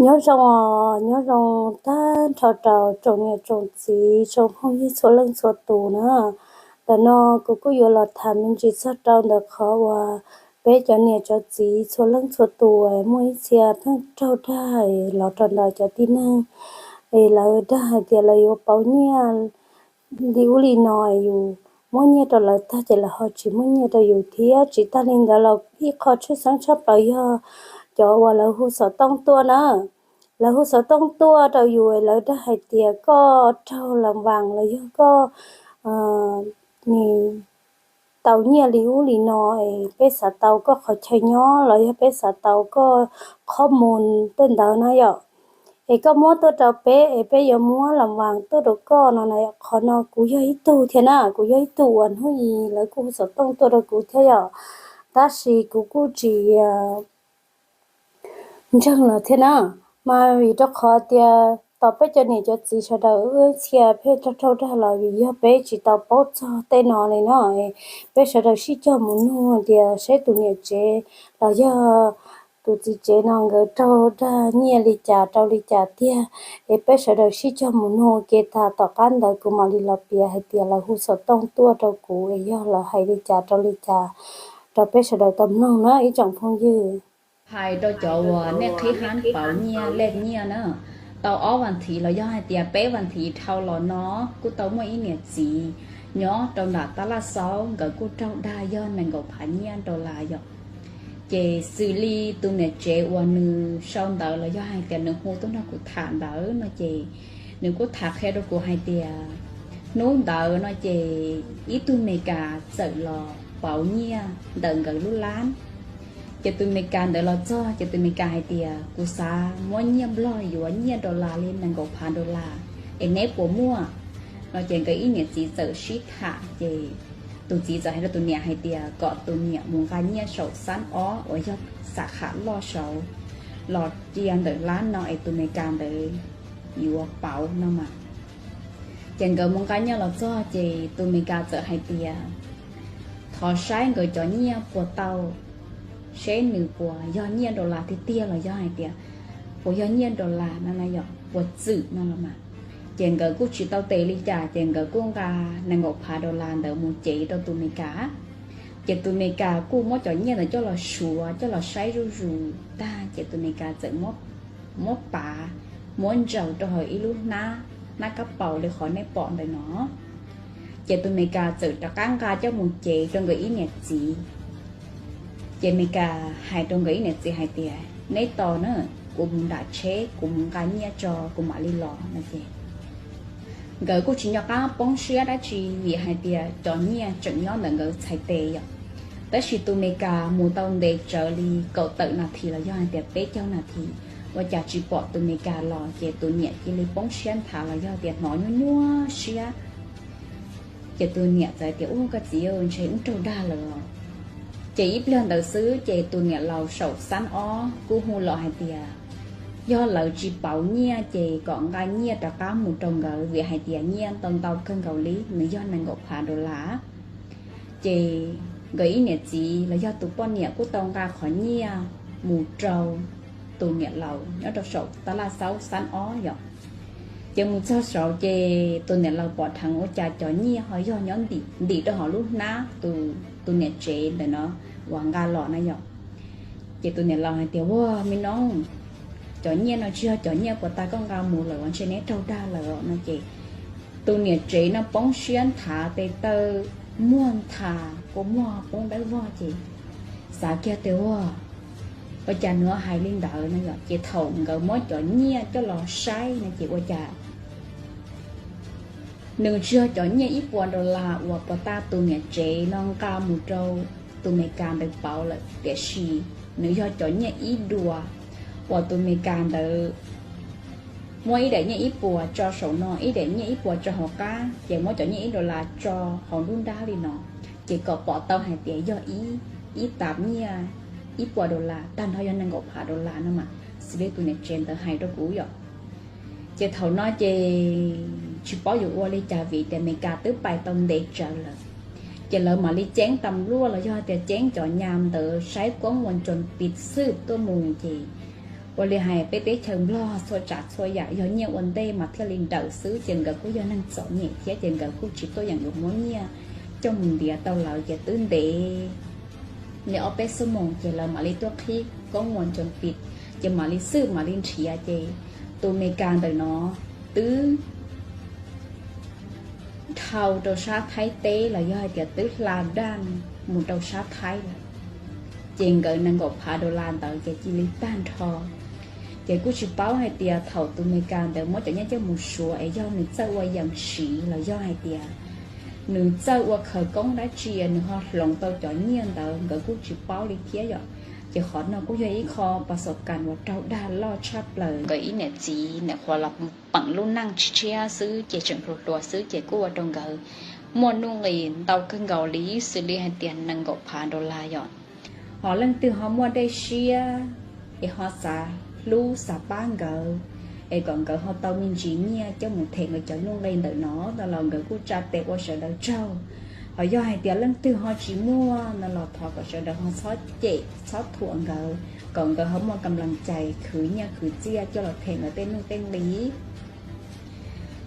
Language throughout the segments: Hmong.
Nyob zoo os, nyob zoo tag nrho rau tsoom niam tsoom txiv tsoom phooj ywg txhua leej txhua tus na. Ntawm no kuv kuj yuav los tham me ntsis txog rau ntawm qhov uas peb cov niam cov txiv txhua leej txhua tus muaj ib txhia pheej raug dag los rau ntawm cov tib neeg es lawv dag hais tias lawv yuav pauv nyiaj li ub li no, yus muab nyiaj rau lawv tag ces lawv ho tsis muab nyiaj rau yus thiab. Tsis tag li ntawd los ib qho tshwj xeeb tshaj plaws yog cov uas lawv hu xov tooj tuaj na. Lawv hu xov tooj tuaj rau yus, lawv dag hais tias koj raug las vas los yog koj nim tau nyiaj li ub li no es peb xav tau koj qhov chaw nyob los yog peb xav tau koj qhov mus tej ntawd na yom, es koj muab tuaj rau peb es peb yuav muab las vas tuaj rau koj no na. Qhov no kuv yog ib tug thiab na, kuv yog ib tug uas hnub i lawv kuj hu xov tooj tuaj rau kuv thiab yom, tab sis kuv kuj tsis ntseeg lawm thiab na. Mas vim rau qhov tias tos peb cov niam cov txiv sawv daws wb txhia pheej raug raug dag los vim yog peb tsis tau paub txog tej no li no, peb sawv daws sib cog mus nug tias saib tus niam tsev los yog tus txiv tsev no nkawd raug dag nyiaj li cas rau li cas tiag, es peb sawv daws sib cog mus nug ua ke tas tom qab ntawd kuv mam li los piav hais tias lawv hu xov tooj tuaj rau kuv es yog lawv hais li cas rau li cas rau peb sawv daws tau mloog na ib tsoom phooj ywg. Hais rau cov uas nej qhib hab pauv nyiaj lej nyiaj na, tau ob vas thiv los yog hais tias peb vas thiv dhau los no kuj tau muaj ib niam txiv nyob rau nram tab laj xaub, nkawd kuj raug dag yog nees nkaum phav nyiaj dollar yom. Ces xws li tus niam tsev uas nws sau ntawv los yog hais tias nws hu tuaj nrog kuv tham ntawd no ces nws kuj tham qhia rau kuv hais tias hnub ntawd no ces ib tug Meskas txawm los pauv nyiaj ntawm nkawd lub lab. Ces tus Meskas ntawd los txog ces tus Meskas hais tias kuv xav muab nyiaj Nplog yuav nyiaj dollar li nees nkaum phav dollar es neb puas muaj no. Ces nkawd ib niam txiv txawm sib tham ces tus txiv txawm hais rau tus niam hais tias kom tus niam mus nqa nyiaj saum xab ob uas yog xam kham loj saud los cia ntawm lab no es tus Meskas ntawd yuav pauv no mas. Ces nkawd mus nqa nyiaj los txog ces tus Meskas txawm hais tias thov saib nkawd cov nyiaj puas tau, seb nws puas yog nyiaj dollar tiag tiag los yog hais tias puas yog nyiaj dollar no na yom, puas txwm no los mas. Ces nkawd kuj tsis tau tes li cas ces nkawd kuj nqa nees nkaum phav dollar ntawd mus cev rau tus Meskas. Ces tus Meskas kuj muab cov nyiaj ntawd coj los suav coj los saib zuj zus tag ces tus Meskas txawm muab pav, muab ntsaws rau hauv ib lub hnab, hnab kab paus li qhov nej pom ntawm no. Ces tus Meskas txawm rov qab nqa coj mus cev rau nkawd ib niam txiv. Ces Meskas hais rau nkawd ib niam txiv hais tias neb tos na, kuv mus nram tsheb kuv mus nqa nyiaj tso kuv mam li los no ces nkawd kuj tsis nco qab poob siab dab tsi vim hais tias cov nyiaj tseem nyob ntawm nkawd txhais tes yom. Tab sis tus Meskas mus tau ntev tsawv li kaum tawm nas this los yog hais tias peb caug nas this, ua cas tsis pom tus Meskas los ces tus niam cia li poob siab nthav los yog tias hnov nyuaj nyuaj siab. Ces tus niam txawm tias ub koj txiv ntshe wb raug dag lawm os. Ces ib pliag ntawd xwb ces tus niam laus saum xab ob kuj hu los hais tias yog lawv tsis pauv nyiaj ces kom nqa nyiaj rov qab mus rau nkawd vim hais tias nyiaj ntau ntau kawg nkaus li, nws yog nees nkaum phav dollar. Ces nkawd ib niam txiv los yog tus poj niam kuj tau nqa qhov nyiaj mus rau tus niam laus nyob rau saum tab laj xaub xab ob yom. Ces mus txog saud ces tus niam laus pom dheev ua cas cov nyiaj ho yog nyob ntim rau hauv lub hnab tus niam tsev ntawm no uas nqa los na yom. Ces tus niam laus hais tias ua me noob, cov nyiaj no tsis yog cov nyiaj puas tas koj nqa mus lawm os, ntshe neb raug dag lawm os no ces tus niam tsev no poob siab nthav tes taw muag nthav kua muag poob dawb vog ces xav kiag tias ua, ua cas nws hais li ntawd no yom. Ces thaum nkawd muab cov nyiaj coj los saib no ces ua cas nws tsis yog cov nyiaj ib puas dollar uas puas tas tus niam tsev no nqa mus rau tus Meskas ntawd pauv lawm, tiam sis nws yog cov nyiaj ib dua uas tus Meskas ntawd muab ib daim nyiaj ib puas tso saum no, ib daim nyiaj ib puas tso hauv qab, ces muab cov nyiaj ib dollar tso hauv nruab nrab li no, ces kom pom tau hais tias yog ib, ib tab nyiaj ib puas dollar, tag nrho yog nees nkaum phav dollar no mas, xws li tus niam tsev ntawd hais rau kuv yom. Ces thaum no ces tsis paub yuav ua li cas vim tias Meskas twb pais tau ntev tsawv lawm. Ces lawv mam li ceeb tas luaj los yog tias ceeb cov nyas ntawd saib koob ua ntsoos pis xwb tuaj mus ces Ua li hais peb teb chaws Nplog txhua tsav txhua yam yog nyiaj ua ntej mas thiaj li nrawm xwb, ces nkawd kuj yog neeg txom nyem thiab ces nkawd kuj tsis tuaj yeem yuav muab nyiaj coj mus ntiav tau lawv ces twb ntev li ob peb xuab moos ces lawv mam li tuaj qhib koob ua ncoo pis, ces mam li xwb mam li nrhiav ces tus Meskas ntawm no twb dhau rau sab Thaib teb los yog hais tias twb hla daj mus rau sab Thaib lawm. Ces nkawd nees nkaum phav dollar ntawd ces cia li tag nrho. Ces kuj tsis paub hais tias thaum tus Meskas ntawd muab cov nyiaj coj mus suav es yog nws txawj ua yees siv los yog hais tias nws txawj ua khawv koob dab tsi nws ho hloov tau cov nyiaj ntawd nkawd kuj tsis paub li thiab yom. Ces qhov no kuj yog ib qho pas xov kas uas raug dag loj tshaj plaws. Nkawd ib niam txiv nim qhuav los peem lub neej tshiab tshiab xwb ces tseem hluas hluas xwb ces kuj ua rau nkawd muaj nuj nqis ntau kawg nkaus li xws li hais tias nees nkaum phav dollar yom. Ho leej twg ho muaj dej siab es ho xav hlub xav pab nkawd es kom nkawd ho tau me ntsis nyiaj coj mus them nkawd cov nuj nqi ntawm no no los nkawd kuj tsa tes ua sawv daws tsaug. Ho yog hais tias leej twg ho tsis muaj no los thov kom sawv daws ho txhob cem txhob thuam nkawd kom nkawd ho muaj kam las cais khwv nyiaj khwv txiaj coj los them nkawd tej nuj tej nqi.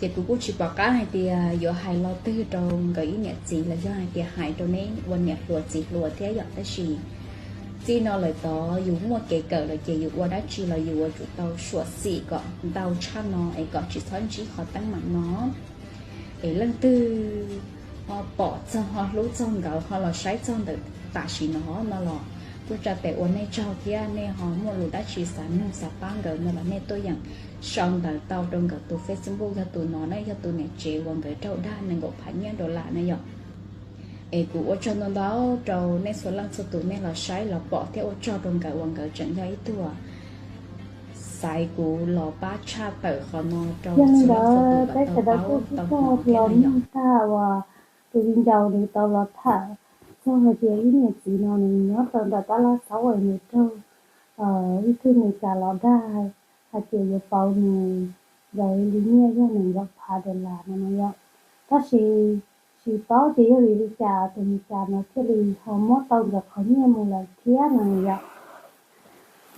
Ces kuv kuj tsis pom qab hais tias yuav hais lo twg rau nkawd ib niam txiv los yog hais tias hais rau neb ua niam hluas txiv hluas thiab yom, tab sis txij no lawm tod yus muaj kev kawm lawm ces yus ua dab tsi los yus yuav tsum tau suam xim kom ntau tshaj no es kom tsis txhob ntsib qhov teeb meem no. Es leej twg ho pom txog ho hlub txog nkawd ho los saib txog ntawm tam sim no no los kuj tsa tes ua nej tsaug thiab nej ho muaj lus dab tsi xav nug xav pab nkawd no los nej tuaj yeem sau ntawv tau rau nkawd tus Facebook yog tus no ne yog tus niam tsev uas nkawd raug dag nees nkaum phav nyiaj dollar na yom. Es kuv ua tsaug ntau ntau rau nej txhua leej txhua tus nej los saib los pom thiab ua tsaug rau nkawd uas nkawd tseem yog ib tug xaiv kuv los pab tshaj tawm qhov no rau txhua leej txhua tus kom tau paub tau hnov thiab na yom. Tag uas tus viv ncaus nws tau los tham txog hais tias ib niam txiv no nws nyob rau nram tab laj xauv es nws raug ib tug Meskas los dag hais tias yuav pauv nws nkawd li nyiaj yog nees nkaum phav dollar no no yom. Tab sis tsis paub tias yog vim li cas tus Meskas no thiaj li ho muab tau nkawd qhov nyiaj mus lawm thiab no yom.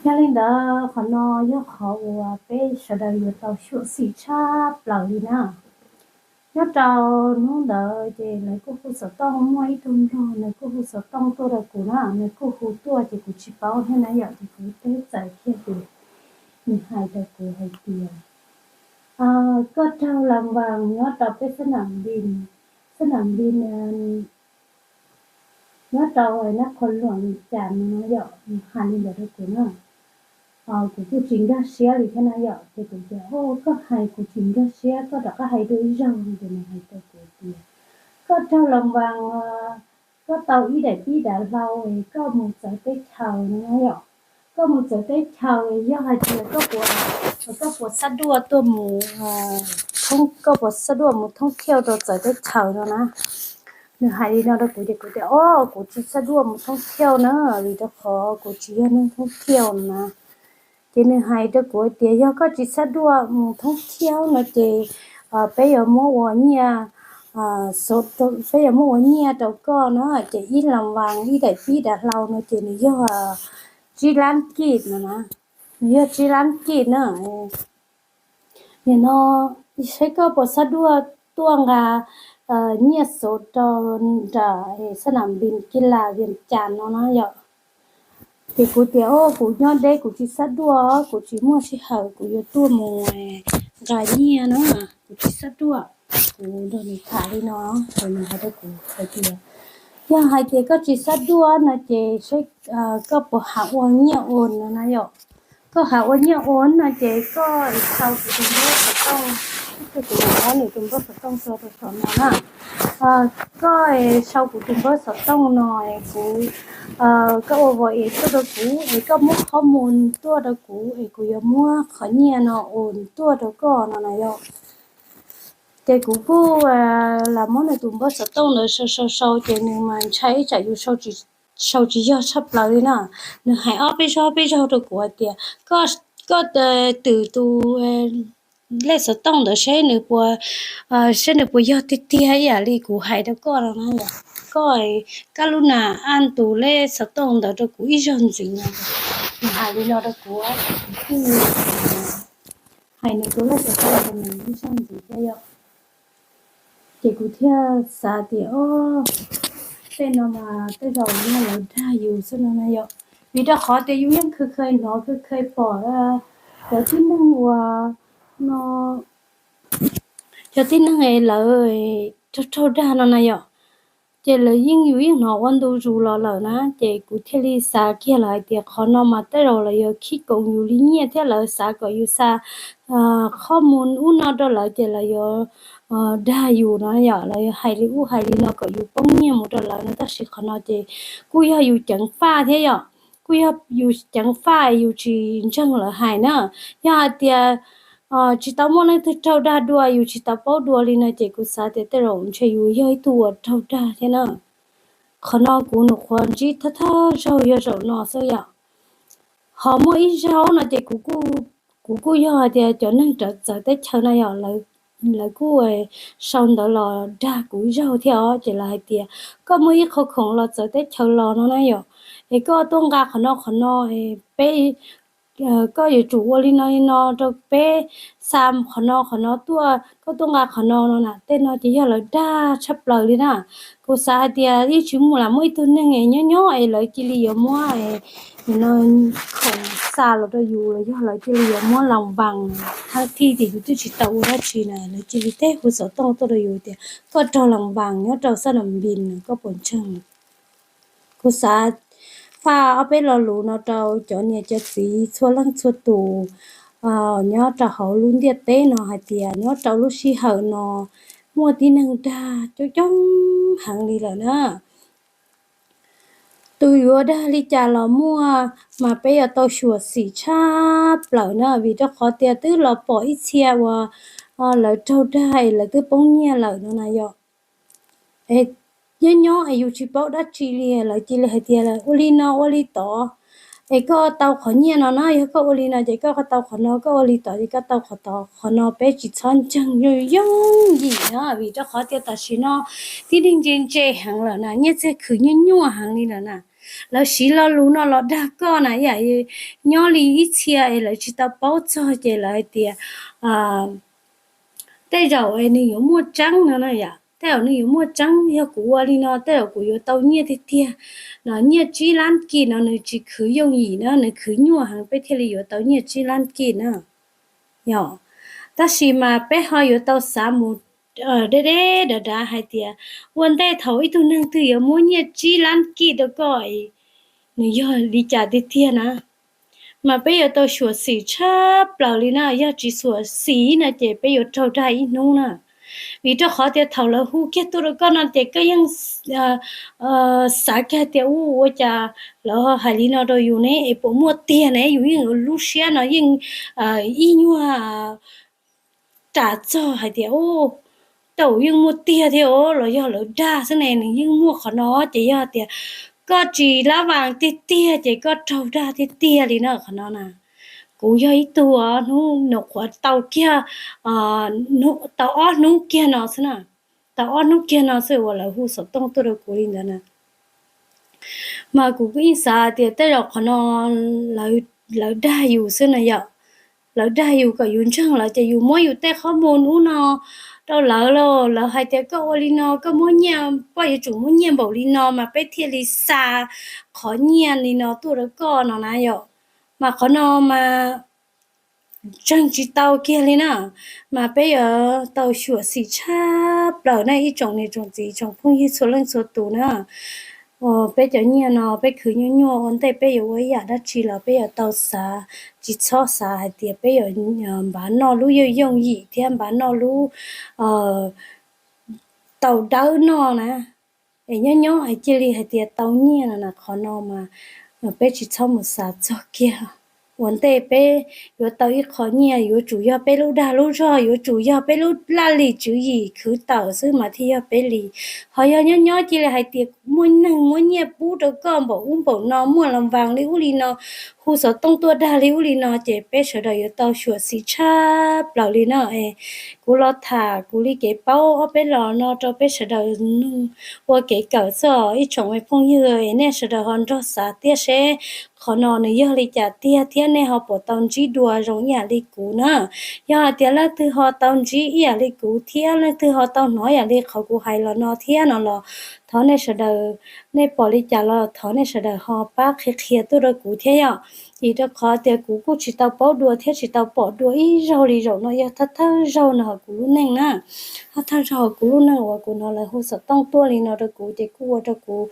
Yog li ntawd qhov no yog qhov uas peb sawv daws yuav tau xyuam xim tshaj plaws li na. Nyob rau hnub ntawd ces lawv kuj hu xov tooj, muaj ib tug nplog nws kuj hu xov tooj tuaj rau kuv na, nws kuj hu tuaj ces kuv tsis paub thiab na yom, ces kuv teb txais kiag ces nws hais rau kuv hais tias koj raug las vas nyob rau peb xab nam npis, xab nam npis nyob rau nab qhua luam cas no yom, nws hais li ntawd rau kuv na. Kuv kuj tsis nkag siab li thiab na yom, ces kuv tias o koj hais kuv tsis nkag siab, koj rov qab hais dua ib zaug no. Ces nws hais rau kuv tias koj raug las vas, koj tau ib daim pib dav hlau es koj mus txawv teb chaws no na yom. Koj mus txawv teb chaws yog hais tias koj puas, koj puas xab duaj tuaj mus, koj puas xab duaj mus thoob thiauj rau txawv teb chaws no na. Nws hais li no rau kuv ces kuv tias o kuv tsis xab duaj mus thoob thiauj na, vim rau qhov kuv tsis yog neeg thoob thiauj no na. Ces nws hais rau kuv tias yog koj tsis xab duaj mus thoob thiauj no ces peb yuav muab ua nyiaj, peb yuav muab ua nyiaj rau koj na, ces ib las vas ib daim pib dav hlau no ces nws yog tsib lab kij no na, nws yog tsib lab kij na. Nim no saib koj puas xab duaj tuaj nqa nyiaj xuv rau nram xab nam npis kis las Vias Cas no na yom. Ces kuv tias o kuv nyob deb kuv tsis xab duaj, kuv tsis muaj sij hawm kuv yuav tuaj mus nqa nyiaj na, kuv tsis xab duaj. Kuv nrog nws tham li no, ces nws hais rau kuv hais tias yog hais tias koj tsis xab duaj no ces saib koj puas has ua nyiaj ua no na yom. Koj has ua nyiaj ua no ces koj sau kuv tus npawb xov tooj, kuv muab nws tus npawb xov tooj tso rau saum no na. Koj sau kuv tus npawb xov tooj no es kuv, koj ua vos es tuaj rau kuv es koj muab qhov mus tuaj rau kuv es kuv yuav muab qhov nyiaj no ua tuaj rau koj no na yom. Ces kuv kuj lam muab nws tus npawb xov tooj ntawd sau sau sau ces nws mas ntshai ib tsam yus sau tsis yog tshaj plaws li na. Nws hais ob peb zaug ob peb zaug rau kuv hais tias koj twm tus lej xov tooj ntawd seb nws puas, seb nws puas yog tiag tiag ib yam li kuv hais rau koj no na. Koj, koj lub nas aj tus lej xov tooj ntawd rau kuv ib zaug ntxiv no. nws hais li no rau kuv, kuv thiaj li hais nws tus laj sav tas rau nws ib zaug ntxiv thiab yom. Ces kuv thiaj xav tias, o, tej no mas tej zaum yog lawv dag yus xwb no na yom. Vim rau qhov tias yus yeej kheev kheev hnov kheev kheev pom cov tib neeg uas no, cov tib neeg es lawv raug raug dag no na yom. Ces lawv yeej, yus yeej hnov ua ntu zus los lawm na, ces kuv thiaj li xav kiag lawm hais tias qhov no mas tej zaum lawv yuav khib koom yus li nyiaj thiab lawv xav kom yus xa qhov mus ub no rau lawv ces lawv yuav dag yus no yom, lawv yuav hais li ub hais li no kom yus poob nyiaj mus rau lawv no, tab sis qhov no ces kuj yog yus ceev faj thiab yom, kuj yog yus ceev faj yus tsis ntseeg lawv hais na. Yog hais tias tsis tau muaj leej twg raug dag dua yus tsis tau paub dua li no ces kuv xav tias tej zaum ntshe yus yog ib tug uas raug dag thiab na. Qhov no kuv nyuam qhuav ntsib thawj thawj zaug yog zaum no xwb yom. Ho muaj ib zaug no ces kuv kuj yog hais tias cov neeg txawv teb chaws no yom, lawv kuj sau ntawv los dag kuv ib zaug thiab os, ces lawv hais tias koj muaj ib qho khoom los txawv teb chaws los no na yom, es koj tuaj nqa qhov no qhov no, peb, koj yuav tsum ua li no li no rau peb, xa qhov no qhov no tuaj, koj tuaj nqa qhov no no na. Tej no ces yog lawv dag tshaj plaws li na. Kuv xav hais tias yeej tsis muaj lam muaj ib tug neeg es nyob nyob es lawv cia li yuav muab no khoom xa los rau yus los yog lawv cia li yuav muab las vas thab thij tias yus twb tsis tau ua dab tsi na, lawv cia li teb hu xov tooj tuaj rau yus tias koj raug las vas nyob rau xab nas npis, koj puas ntseeg? Kuv xav faj ob peb lo lus no rau cov niam cov txiv txhua leej txhua tus nyob rau hauv lub ntiaj teb no hais tias nyob rau lub sij hawm no muaj tib neeg dag coob coob heev li lawm na. Tus yuav dag li cas los muaj, mas peb yuav tau xyuam xim tshaj plaws na, vim rau qhov tias twb los pom ib txhia uas lawv raug dag es lawv twb poob nyiaj lawm no na yom. Nyob nyob es yus tsis paub dab tsi li, lawv cia li hais tias ua li no ua li tod, es koj tau qhov nyiaj no na, yog koj ua li no ces koj tau qhov no, koj ua li tod ces koj tau qhov tod. Qhov no peb tsis txhob ntseeg yooj yooj yim na, vim rau qhov tias tam sim no tib neeg ntse ntse heev lawm na, nyiaj txiag khwv nyuaj nyuaj heev li lawm na. Lawv siv lo lus no los dag koj na, yam nyob li ib txhia es lawv tsis tau paub txog ces lawv hais tias tej zaum es nws yuav muaj tseeb no na yom, tej zaum nws yuav muaj tseeb, yog kuv ua li no tej zaum kuv yuav tau nyiaj tiag tiag no, nyiaj tsib lab kij no nws tsis khwv yooj yim na, nws khwv nyuaj heev peb thiaj li yuav tau nyiaj tsib lab kij na. Yog, tab sis mas peb ho yuav tau xav mus deb deb dav dav hais tias ua ntej thaum ib tug neeg twg yuav muab nyiaj tsib lab kij rau koj, nws yog li cas tiag tiag na. Mas peb yuav tau xyuam xim tshaj plaws li na, yog tsis xyuam xim no ces peb yuav raug dag ib hnub na. Vim rau qhov tias thaum lawv hu kiag tuaj rau koj no ces koj yeej xav kiag tias u ua cas lawv hais li no rau yus ne, es puas muaj tiag ne, yus yeej lub siab no yeej ib nyuag ras txog hais tias u, tej zaum yeej muaj tiag thiab os, los yog lawv dag xwb ne, nws yeej muaj qhov no. Ces yog tias koj tsis lab vas tiag tiag ces koj raug dag tiag tiag li na qhov no na. Kuv yog ib tug hnub nyuam qhuav tau kiag, tau ob hnub kiag no xwb na, tau ob hnub kiag no xwb uas lawv hu xov tooj tuaj rau kuv li ntawd na. Mas kuv kuj yeej xav tias tej zaum qhov no lawv dag yus xwb na yom. Lawv dag yus kom yus ntseeg lawv ces yus muab yus tej qhov mus ub no rau lawv los lawv hais tias koj ua li no koj muab nyiaj, koj yuav tsum muab nyiaj npaum li no mas peb thiaj li xa qhov nyiaj li no tuaj rau koj no na yom. Mas qhov no mas ntseeg tsis tau kiag li na. Mas peb yuav tau xyuam xim tshaj plaws na ib tsoom niam tsoom txiv tsoom phooj ywg txhua leej txhua tus na. Peb cov nyiaj no peb khwv nyuaj nyuaj, ua ntej peb yuav ua ib yam dab tsi los peb yuav tau xav, tsis txhob xav hais tias peb yuav npav noj lub yooj yooj yim thiab npav noj lub tau dawb noj na. Es nyob nyob es cia li hais tias tau nyiaj no na, qhov no mas peb tsis txhob mus xav txog kiag. Ua ntej peb yuav tau ib qho nyiaj yuav tsum yog peb lub dag lub zog, yuav tsum yog peb lub laj lim tswv yim khwv tawm xwb mas thiaj yog peb li. Ho yog nyob nyob cia li hais tias muaj neeg muab nyiaj pub rau koj npaum ub npaum no, muaj las vas li ub li no, hu xov tooj tuaj dag li ub li no, ces peb sawv daws yuav tau xyuam xim tshaj plaws li na. Es kuv los tham kuv li kev paub ob peb los no rau peb sawv daws nug ua kev kawm xwb os ib tsoom me phooj ywg, es nej sawv daws ho nrog xav thiab seb qhov no nws yog li cas tiag thiab nej ho puas tau ntsib dua zoo ib yam li kuv na. Yog hais tias leej twg ho tau ntsib ib yam li kuv thiab leej twg ho tau hnov ib yam li qhov kuv hais los no thiab no los thov nej sawv daws, nej pom li cas los thov nej sawv daws ho pab qhia qhia tuaj rau kuv thiab yom. Vim rau qhov tias kuv kuj tsis tau paub dua thiab tsis tau pom dua ib zaug li zaum no yog thawj thawj zaug no hauv kuv lub neej na. Thawj thawj zaug hauv kuv lub neej uas kuv hnov lawv hu xov tooj tuaj li no rau kuv ces kuj ua rau kuv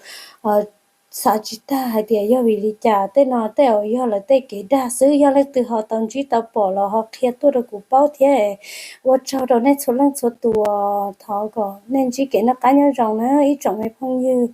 xav tsis tag hais tias yog vim li cas. Tej no tej zaum yog lawv tej kev dag xwb, yog leej twg ho tau ntsib tau pom los ho qhia tuaj rau kuv paub thiab. Ua tsaug rau nej txhua leej txhua tus, thov kom nej ntsib kev noj qab nyob zoo na ib tsoom me phooj ywg.